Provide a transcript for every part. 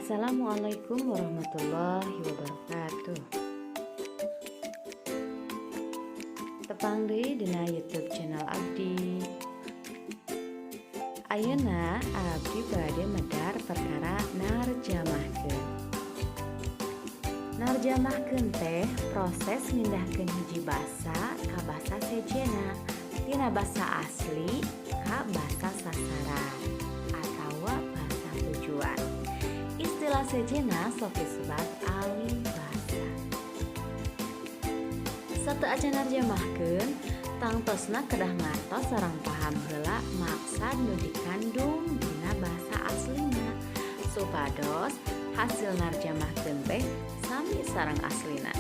Assalamualaikum warahmatullahi wabarakatuh. Tepang deui dina YouTube channel abdi. Ayeuna abdi bade medar perkara narjamahkeun. Narjamahkeun teh proses mindahkeun hiji basa ka basa sejenna, tina basa asli ka basa sasaran atawa basa tujuan. Istilah sejenna sok disebat alih basa. Sateuacan narjamahkeun, tangtosna kedah ngartos sareng paham heula maksad nu dikandung dina basa aslina, supados hasil narjamahkeun teh sami sareng aslina.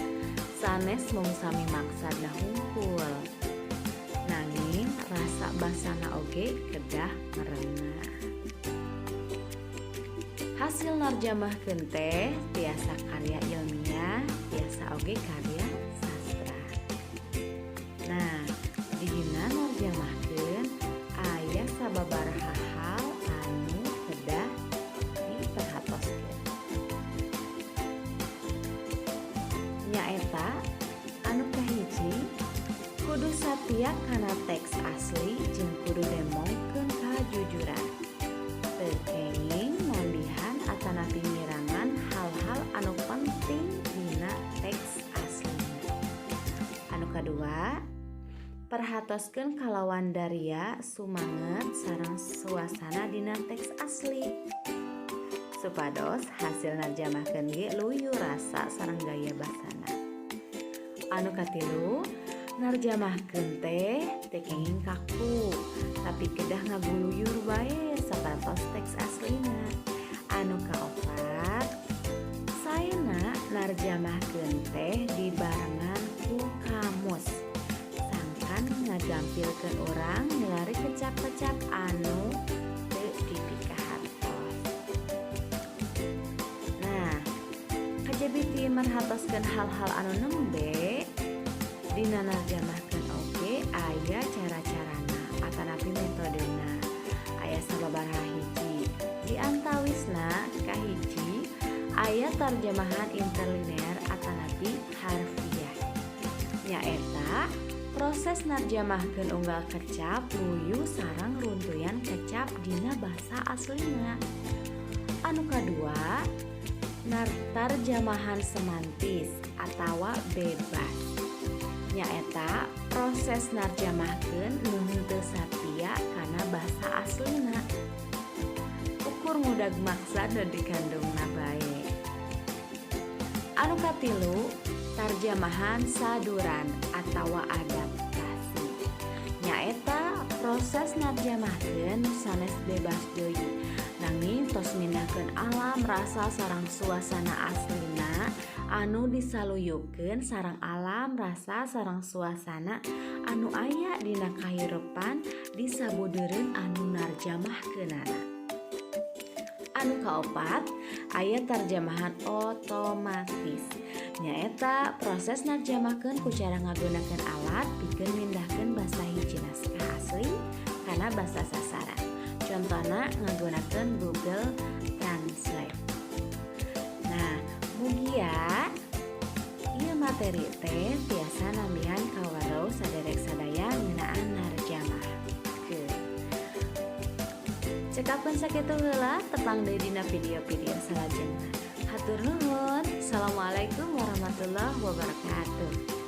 Sanes mung sami maksadna hungkul, nanging rasa basana oge kedah merenah. Hasil narjamahkeun teh tiasa karya ilmiah, tiasa oge karya sastra. Nah, dina narjamahkeun aya sababaraha hal anu kedah diperhatoskeun. Nyaeta anu kahiji, kudu satia kana teks asli jeung kudu nemongkeun kajujuran. Teu kenging nambihan atanapi ngirangan hal-hal anu penting dina teks aslina. Anu kadua, perhatoskeun kalawan daria sumanget sareng suasana dina teks asli, supados hasil narjamahkeun ge luyu rasa sareng gaya basana. Anu katilu, narjamahkeun teh teu kenging kaku, tapi kedah ngaguluyur bae sapertos teks aslina. Anu kaopat, saena narjamahkeun teh dibarengan ku kamus, sangkan ngagampilkeun urang milari kecap-kecap anu teu dipikahartos. Nah, kajabi ti merhatoskeun hal-hal anu nembe dina narjamahkeun oge aya cara-carana atanapi metodena. Aya sababaraha hiji. Di antawisna kahiji, aya tarjemahan interlinear atanapi harfiah. Nyaeta proses narjamahkeun unggal kecap luyu sareng runtuyan kecap dina basa aslina. Anu kadua, tarjamahan semantis atawa bebas. Nyaeta proses narjamahkeun nu henteu satia kana basa aslina. Ukur ngudag maksad nu dikandungna bae. Anu katilu, tarjamahan saduran atawa adaptasi. Nyaeta proses narjamahkeun nu sanes bebas deui, nanging tos mindahkeun alam rasa sareng suasana aslina anu disaluyukeun sareng alam rasa sareng suasana anu aya dina kahirupan di sabudeureun anu narjamahkeunana. Anu kaopat, aya tarjamahan otomatis. Nyaeta proses narjamahkeun ku cara ngagunakeun alat pikeun mindahkeun basa hiji naskah asli kana basa sasaran. Contohna ngagunakeun Google Translate. Nah, mugia ieu materi teh tiasa nambihan kaweruh saderek sadaya ngeunaan narjamahkeun. Cekapkeun sakitu heula, tepang deui dina video-video salajengna. Hatur nuhun. Assalamualaikum warahmatullahi wabarakatuh.